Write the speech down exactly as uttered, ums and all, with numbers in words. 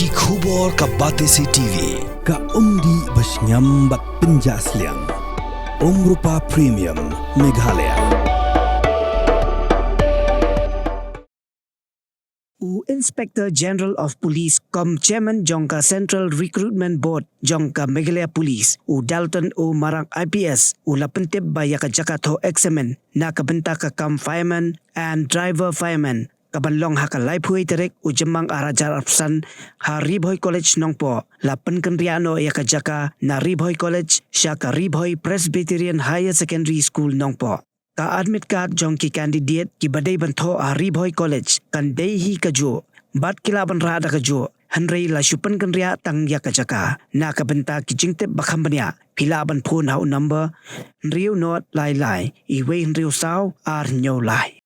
Ki khubor ka Batesi T V, ka umdih ba shngiam bad pynjah sliang. Umrupa Premium, Meghalaya. U Inspector General of Police kum Chairman jong ka Central Recruitment Board jong ka Meghalaya Police, u Dalton O Marang I P S, u la pyntip ba ïa ka jaka thoh eksamin na ka bynta ka kam fireman and driver fireman, ka ban long ha ka laiphew tarik u Jymmang ar hajar arphew san ha Ri Bhoi College Nongpoh, la pynkynriah noh ïa ka jaka na Ri Bhoi College sha ka Ri Bhoi Presbyterian Higher Secondary School Nongpoh. Ka admit card jong ki candidate kiba dei ban thoh ha Ri Bhoi College kan dei hi kajuh bad ki lah ban rah da kajuh, hynrei la shu pynkynriah tang ïa ka jaka. Na ka bynta ki jingtip ba kham bniah, phi lah ban phone ha u number hynriew nod lai lai, iwei hynriew saw ar hynñiew lai.